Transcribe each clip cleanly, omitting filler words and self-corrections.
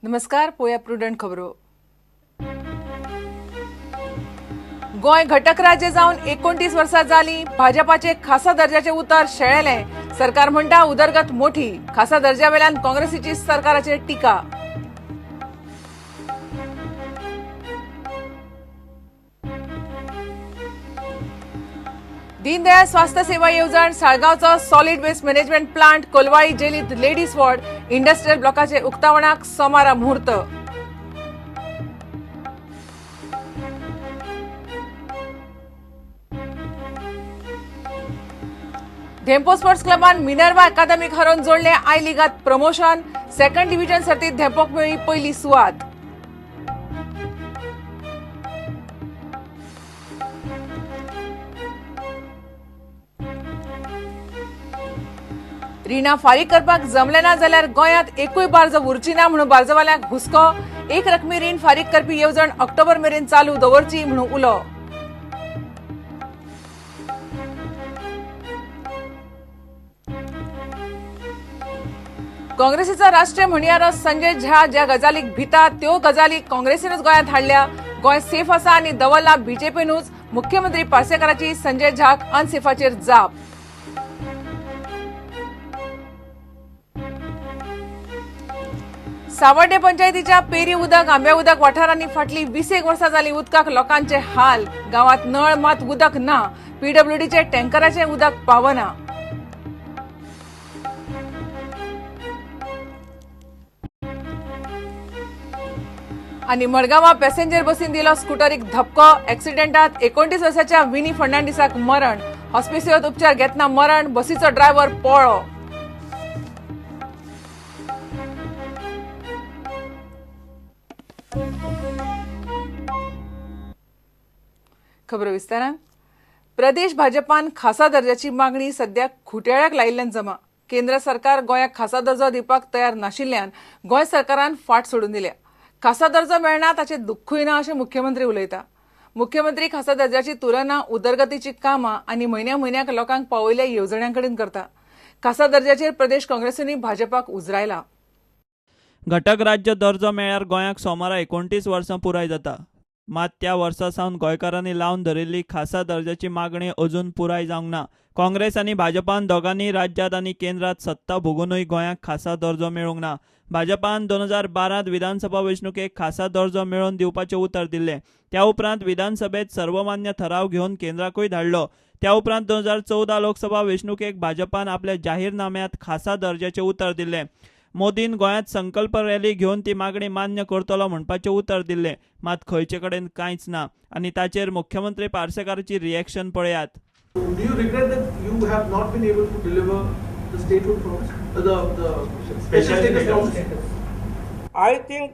नमस्कार, पोया प्रुडंट खबरो. गोंय घटक राज्य जावन 29 वर्सां जाली. भाजपाचे खासा दर्जाचे उतार शेळेले. सरकार म्हणटा उदरगत मोठी. खासा दर्जा वेल्यान काँग्रेसीची सरकाराचेर टिका. दीनदयाळ स्वास्थ्य सेवा येवजण, साळगांवचो solid waste management plant, Colvale जेलीत ladies ward, industrial ब्लॉकाचे उक्तावणाक सोमारा मुहूर्त. धेंपो स्पोर्ट्स क्लबान मिनर्वा अकादमीक हरोवन जोडले I लिगात प्रमोशन. सेकंड डिव्हिजन सर्तीत धेंपोक मेळ्ळी पयली सुवात. रिणां फारीक करपाक जमले ना जाल्यार गोंयांत एकूय बार्ज उरची ना म्हणून बार्जवाल्यांक हुस्को. एक रकमी रीण फारीक करपी येवजण ऑक्टोबर मेरेन चालू दवरची म्हणून उलो. काँग्रेसीचो राष्ट्रीय म्हणयारो संजय झा ज्या गजालीक भिता त्यो गजाली काँग्रेसीनूच गोंयांत हाडल्या. गोंय सेफ आसा आनी दवरला बीजेपीनूच. मुख्यमंत्री पार्सेकाराची संजय झाक अनसेफाचेर जाप. सावर्डे पंचायतीच्या पेरी उदक, आंब्या उदक वाठारांनी फाटली 20 वर्सां जाली उदकाक लोकांचे हाल. गांवांत नळ मात उदक ना. पीडब्ल्यूडीचे टँकराचें उदक पावना. आनी मडगांवां पॅसेंजर बसीन दिलो स्कुटरीक धपको. एक्सिडेंटात 29 वर्साच्या विनी फर्नांडीसाक मरण. हॉस्पिसियोत उपचार घेतना मरण. बसीचो ड्रायव्हर पळ्ळो. खबर विस्तारान. प्रदेश भाजपान खासा दर्जाची मागणी सध्या खुट्याळ्याक लायिल्ल्यान जमा. केंद्र सरकार गोंयाक खासा दर्जो दिवपाक तयार नाशिल्ल्यान गोंय सरकारान फाट सोडून दिल्या. खासा दर्जो मेळना ताचें दुख्खूय ना अशें मुख्यमंत्री उलयता. मुख्यमंत्री खासा दर्जाची तुलना उदरगतीची कामां आनी म्हयन्या म्हयन्याक लोकांक पावयल्ल्या येवजण्यां कडेन करता. खासा दर्जाचेर प्रदेश काँग्रेसीन भाजपाक उजरायला. घटक राज्य दर्जो मेळ्यार गोंयाक सोमारा 29 वर्सां पुराय जाता. मात त्या वर्सा सावन गोंयकारांनी लावन धरिल्ली खासा दर्जाची मागणी अजून पुराय जावंक ना. काँग्रेस आनी भाजपान दोगांनी राज्यांत आनी केंद्रांत सत्ता भोगुनूय गोंयाक खासा दर्जो मेळूंक ना. भाजपान 2012 विधानसभा वेंचणुकेक खासा दर्जो मेळोवन दिवपाचें उतर दिल्लें. त्या उपरांत विधानसभेत सर्वमान्य थराव घेवन केंद्राकूय धाडलो. त्या उपरांत 2014 लोकसभा वेंचणुकेक भाजपान आपल्या जाहीरनाम्यांत खासा दर्जाचें उतर दिल्लें. मोदीन गोंयांत संकल्प रॅली घेवन ती मागणी मान्य करतलो म्हणपाचें उतर दिल्लें. मात खंयचे कडेन कांयच ना आनी ताचेर मुख्यमंत्री पार्सेकाराची रिएक्शन पळयात. Do you regret that you have not been able to deliver the statehood promise, the special status promise? I think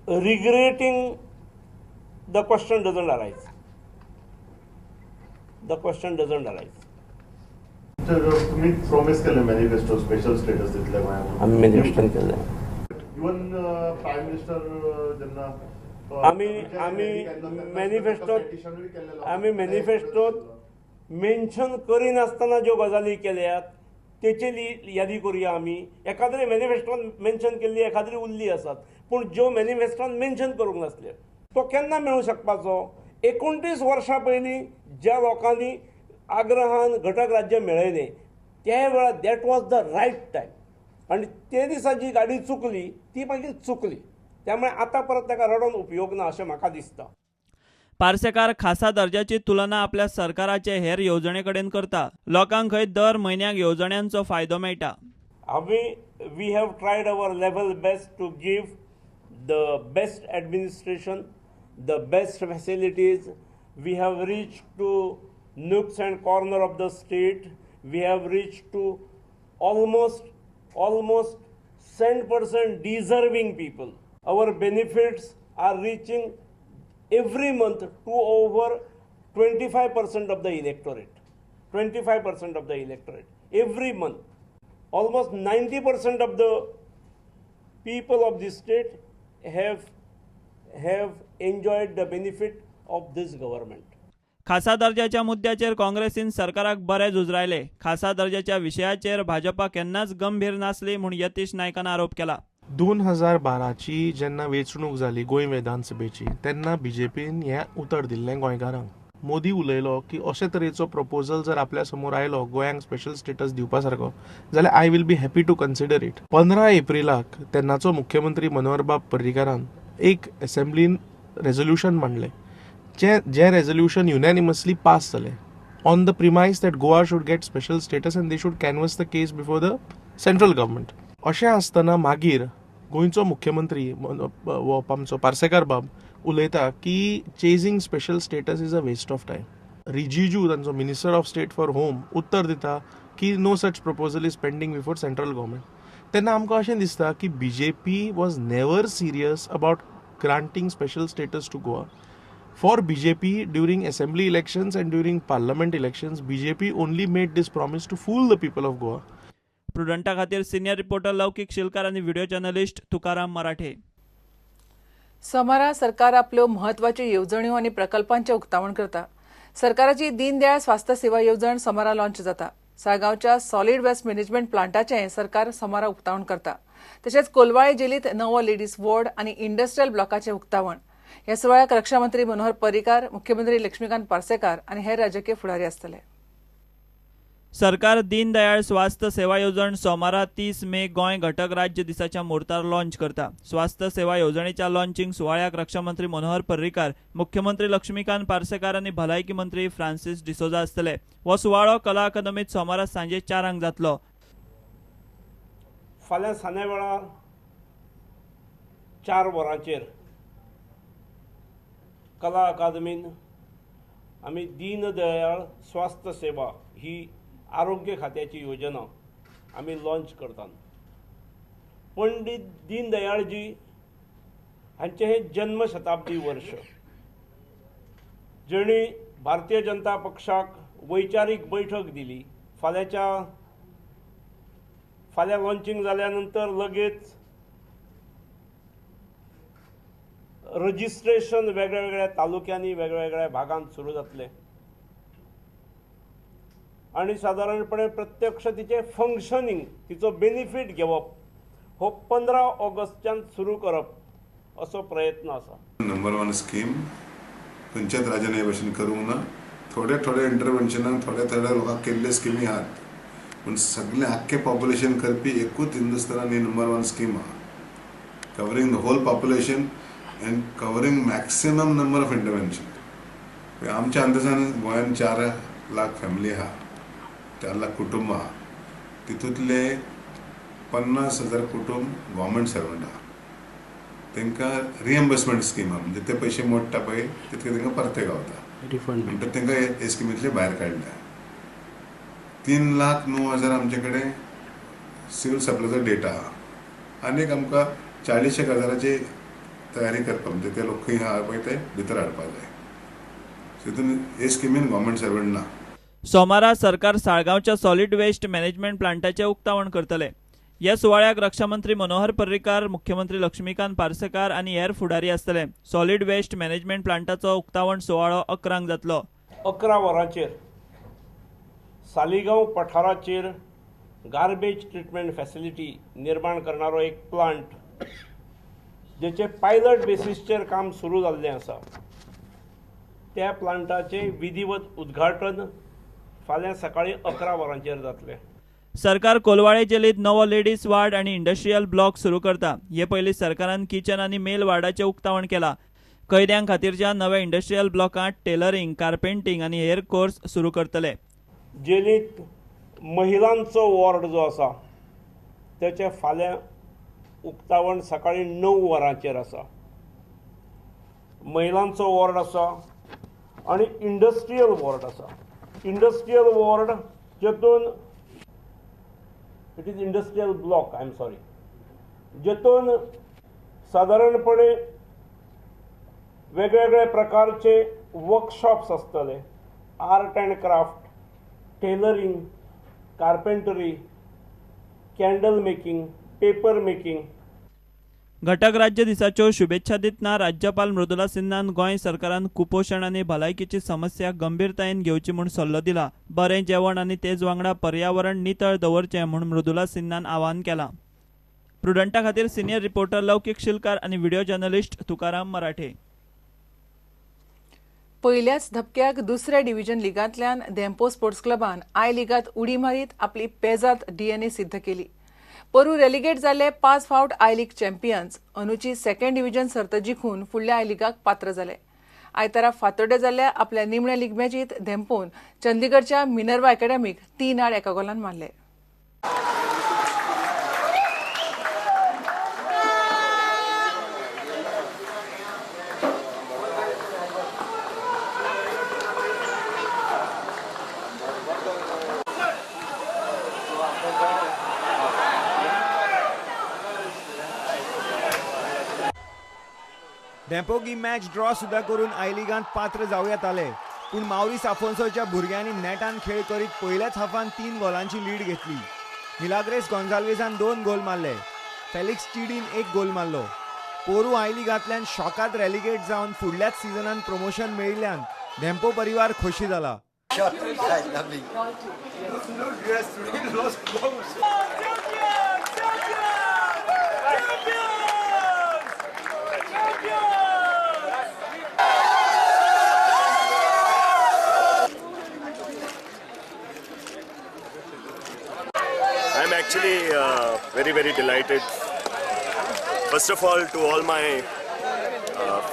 regretting the question doesn't arise. The question doesn't arise. तुम्ही प्रॉमिस केले manifesto special status दितले गोंयांक. आमी मॅनिफेस्टोन केल्लें. Even prime minister जेन्ना आमी आमी मॅनिफेस्टोत आमी मॅनिफेस्टोत मेन्शन करिनासतना ज्यो गजाली केल्यात तेची यादी करुया. आमी एकाद्रे मॅनिफेस्टोन मेन्शन केल्ली एकाद्री उरली आसात, पूण ज्यो मॅनिफेस्टोन मेन्शन करूंक नासल्यो तो केन्ना मेळूं शकपाचो? 29 वर्सां पयलीं ज्या लोकांनी आग्रहान घटक राज्य मेळयलें त्या वेळार that was the right time. आनी ते दिसा जी गाडी चुकली ती मागीर चुकली. त्यामुळे आतां परत ताका रडोवन उपयोग ना अशें म्हाका दिसता. पार्सेकार खासा दर्जाची तुलना आपल्या सरकाराचे हेर येवजणे कडेन करता. लोकांक खंय दर म्हयन्याक येवजण्यांचो फायदो मेळटा. आमी we have tried our level best to give the best administration, the best facilities. We have reach to nooks and corner of the state. We have reached to almost 100% deserving people. Our benefits are reaching every month to over 25% of the electorate. 25% of the electorate every month. Almost 90% of the people of this state have enjoyed the benefit of this government. खासा दर्जाच्या मुद्द्याचेर काँग्रेसीन सरकाराक बरें झुजरायले. खासा दर्जाच्या विशयाचेर भाजपा केन्नाच गंभीर नासली म्हूण यतीश नायकान आरोप केला. 2012ची जेन्ना वेंचणूक जाली गोंय विधानसभेची तेन्ना बीजेपीन हें उतर दिल्लें गोंयकारांक. मोदी उलयलो की अशे तरेचो प्रपोजल जर आपल्या समोर आयलो गोंयांक स्पेशल स्टेटस दिवपा सारको जाल्यार I will be happy to consider it. 15 एप्रिलाक तेन्नाचो मुख्यमंत्री मनोहरबाब पर्रीकारान एक असेंब्लीन रेजोल्युशन मांडलें, जें रेजोल्युशन युनॅनिमसली पास जालें on the premise that Goa should get special status and they should canvass the case before the central government. अशें आसतना मागीर गोंयचो मुख्यमंत्री वो आमचो पार्सेकार बाब उलयता की chasing special status is a waste of time. Rijiju तांचो minister of state for home उत्तर दिता की no such proposal is pending before central government. तेन्ना आमकां अशें दिसता की BJP was never serious about granting special status to Goa. For BJP, during assembly elections and during parliament elections, BJP only made this promise to fool the people of Goa. प्रुडंटा खातीर senior reporter लौकिक शिलकार आनी video journalist Tukaram मराठे. सोमारा सरकार आपल्यो म्हत्वाच्यो येवजण्यो आनी प्रकल्पांचें उक्तावण करता. सरकाराची दीनदयाळ स्वास्थ्य सेवा येवजण सोमारा लॉन्च जाता. साळगांवच्या सॉलिड वेस्ट मॅनेजमेंट प्लांटाचें सरकार सोमारा उक्तावण करता. तशेंच कोलवाळे जेलींत नवो लेडीज वॉर्ड आनी इंडस्ट्रियल ब्लॉकाचें उक्तावण. ह्या सुवाळ्याक रक्षा मंत्री मनोहर पर्रीकार, मुख्यमंत्री लक्ष्मीकांत पार्सेकार आनी हेर राजकीय फुडारी आसतले. सरकार दीनदयाळ स्वास्थ्य सेवा येवजण सोमारा 30 मे गोंय घटक राज्य दिसाच्या मुहूर्तार लॉन्च करता. स्वास्थ्य सेवा येवजणेच्या लॉन्चिंग सुवाळ्याक रक्षा मंत्री मनोहर पर्रीकार, मुख्यमंत्री लक्ष्मीकांत पार्सेकार आनी भलायकी मंत्री फ्रांसीस डिसोजा आसतले. हो सुवाळो कला अकादमीत सोमारा सांजे 4 जातलो. फाल्यां सांजे वेळार 4 वरांचेर कला अकादमीन आमी दीनदयाळ स्वास्थ्य सेवा ही आरोग्य खात्याची योजना आमी लॉन्च करतात. पंडित दीनदयाळजी हांचें हें जन्मशताब्दी वर्ष, जेणी भारतीय जनता पक्षाक वैचारीक बैठक दिली. फाल्यां लॉन्चिंग जाल्या नंतर लगेच रजिस्ट्रेशन वेगळ्या तालुक्यांनी वेगळ्या भागांत सुरू जातलें आनी सादारणपणे प्रत्यक्ष तिचें फंक्शनिंग, तिचो बेनिफीट घेवप हो 15 ऑगस्टच्यान सुरू करप असो प्रयत्न आसा. नंबर 1 स्कीम खंयच्याच राज्यान हे भशेन करूंक ना. थोडे थोडे इंटरवेन्शनान थोड्या थोड्या लोकांक केल्ले स्किमी आहात, पूण सगळें आख्खें पॉप्युलेशन करपी एकूच हिंदुस्थानान ही नंबर 1 स्कीम आहा, covering the whole population and covering maximum number of intervention. आमच्या अंदाजान गोंयांत 4 लाख फॅमिली आहा, 4 लाख कुटुंब आहा, तितूंतले 50,000 कुटुंब गव्हर्मेंट सर्वंट आहा. तांकां रिएम्बर्समेंट स्कीम आहा, म्हणजे ते पयशे मोडटा पळय तितके तांकां परते गावता, म्हणटकच तांकां हे स्किमींतले भायर काडल्या. 3,09,000 आमचे कडेन सिव्हील सप्लायचो डेटा आहा आनी आमकां 40,000 हजाराची तयारी करपाक, म्हणजे ते लोक खंय आहा पळय ते भितर हाडपाक जाय. तितून हे स्किमीन गव्हर्मेंट सर्वंट ना. सोमारा सरकार साळगांवच्या सॉलिड वेस्ट मॅनेजमेंट प्लांटाचें उक्तावण करतले. ह्या सुवाळ्याक रक्षा मंत्री मनोहर पर्रीकार, मुख्यमंत्री लक्ष्मीकांत पार्सेकार आनी हेर फुडारी आसतले. सॉलिड वेस्ट मॅनेजमेंट प्लांटाचो उक्तावण सुवाळो 11 जातलो. 11 वरांचेर सालिगांव पठाराचेर गार्बेज ट्रिटमेंट फॅसिलिटी निर्माण करणारो एक प्लांट जेचे पायलट बेसिसचेर काम सुरू जाल्लें आसा, त्या प्लांटाचें विधिवत उद्घाटन फाल्यां सकाळीं 11 वरांचेर जातलें. सरकार कोलवाळे जेलींत नवो लेडीज वार्ड आनी इंडस्ट्रियल ब्लॉक सुरू करता. हे पयलीं सरकारान किचन आनी मेल वार्डाचें उक्तावण केलां. कैद्यां खातीरच्या नव्या इंडस्ट्रियल ब्लॉकांत टेलरिंग, कार्पेंटींग आनी हेर कोर्स सुरू करतले. जेलींत महिलांचो वॉर्ड जो आसा तेचें फाल्यां उक्तावण सकाळीं 9 वरांचेर आसा. महिलांचो वॉर्ड आसा आनी इंडस्ट्रियल वॉर्ड आसा. इंडस्ट्रियल वॉर्ड जेतून it is industrial block, I am sorry, जेतून सादारणपणे वेगवेगळे प्रकारचे वर्कशॉप्स आसतले, art and craft, tailoring, carpentry, candle making, paper making. घटक राज्य दिसाच्यो शुभेच्छा दितना राज्यपाल मृदुला सिन्हान गोंय सरकारान कुपोशण आनी भलायकीची समस्या गंभीरतायेन घेवची म्हूण सल्लो दिला. बरें जेवण आनी तेज वांगडा पर्यावरण नितळ दवरचें म्हूण मृदुला सिन्हान आवाहन केलां. प्रुडंटा खातीर सिनियर रिपोर्टर लौकिक शिलकार आनी व्हिडिओ जर्नलिस्ट तुकाराम मराठे. पयल्याच धपक्याक दुसऱ्या डिव्हिजन लिगांतल्यान धेंपो स्पोर्ट्स क्लबान I लिगांत उडी मारीत आपली पेजात डीएनए सिद्ध केली. पोरू रेलिगेट जाल्ले 5 फावट I league चॅम्पियन्स अंदूची सेकंड डिव्हिजन सर्त जिखून फुडल्या I लिगाक पात्र जाले. आयतारा फातोड्डें जाल्ल्या आपल्या निमण्या लीग मॅचीत धेंपोन चंदीगडच्या मिनर्वा अकॅडमीक 3-1 गोलान मारले. धेंपोक ही मॅच ड्रॉ सुद्धा करून I लिगांत पात्र जावं येताले, पूण मावरीस आफोन्सोच्या भुरग्यांनी नेटान खेळ करीत पयल्याच हाफान 3 गोलांची लीड घेतली. मिलाग्रेस गोन्साल्विसान 2 गोल मारले, फेलिक्स चिडीन 1 गोल मारलो. पोरू I लिगांतल्यान शॉकात रेलिगेट जावन फुडल्याच सिजनान प्रमोशन मेळिल्ल्यान धेंपो परिवार खोशी जाला. I'm actually very, very delighted. First of all, to all my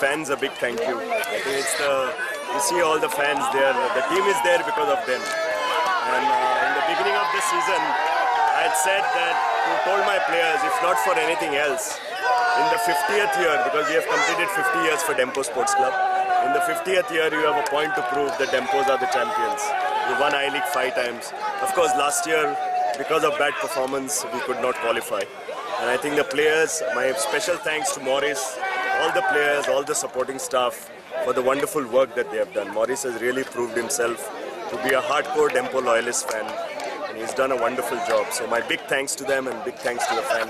fans, a big thank you. I think it's you see all the fans there. The team is there because of them. And in the beginning of the season, I had said that to told my players, if not for anything else, in the 50th year, because we have completed 50 years for Dempo Sports Club, in the 50th year, you have a point to prove that Dempos are the champions. You won I League 5 times. Of course, last year, because of bad performance, we could not qualify. And I think the players, my special thanks to Maurice, all the players, all the supporting staff for the wonderful work that they have done. Maurice has really proved himself to be a hardcore Dempo loyalist fan, and he's done a wonderful job. So my big thanks to them and big thanks to the fan.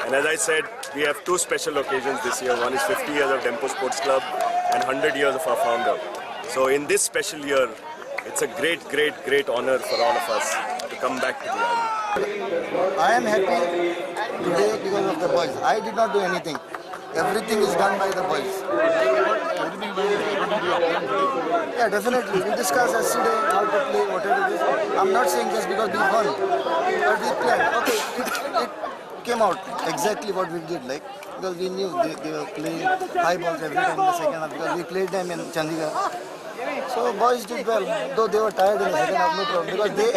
And as I said, we have 2 special occasions this year. One is 50 years of Dempo Sports Club and 100 years of our founder. So in this special year, it's a great, great, great honor for all of us to come back to the island. I am happy today because of the boys. I did not do anything. Everything is done by the boys. Yeah, definitely. We discussed yesterday how to play, whatever it is. I'm not saying just because we won, but we planned. Okay, it came out exactly what we did, like, because we knew they were playing high balls every time in the second half, because we played them in Chandigarh. So boys did well, though they were tired in the second half, no problem, because they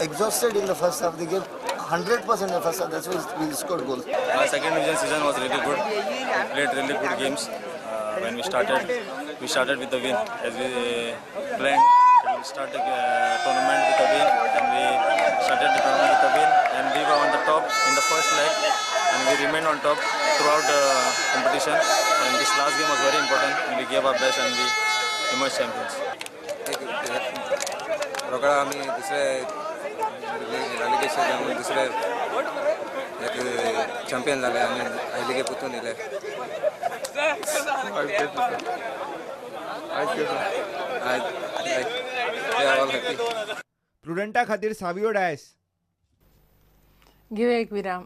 exhausted in the first half. They gave 100% in the first half, that's why we scored goals. Our second division season was really good. We played really good games. When we started with the win, as we planned. We started the tournament with a win, and we started the tournament with a win, and we were on the top in the first leg, and we remained on top throughout the competition. And this last game was very important, and we gave our best, and we emerged champions. रोकडा आमी दुसरे relegation जावन दुसरे champion जाले आनी I लिगे परतून येयले. प्रुडंटा खातीर सावियो डायस. घेवया एक विराम.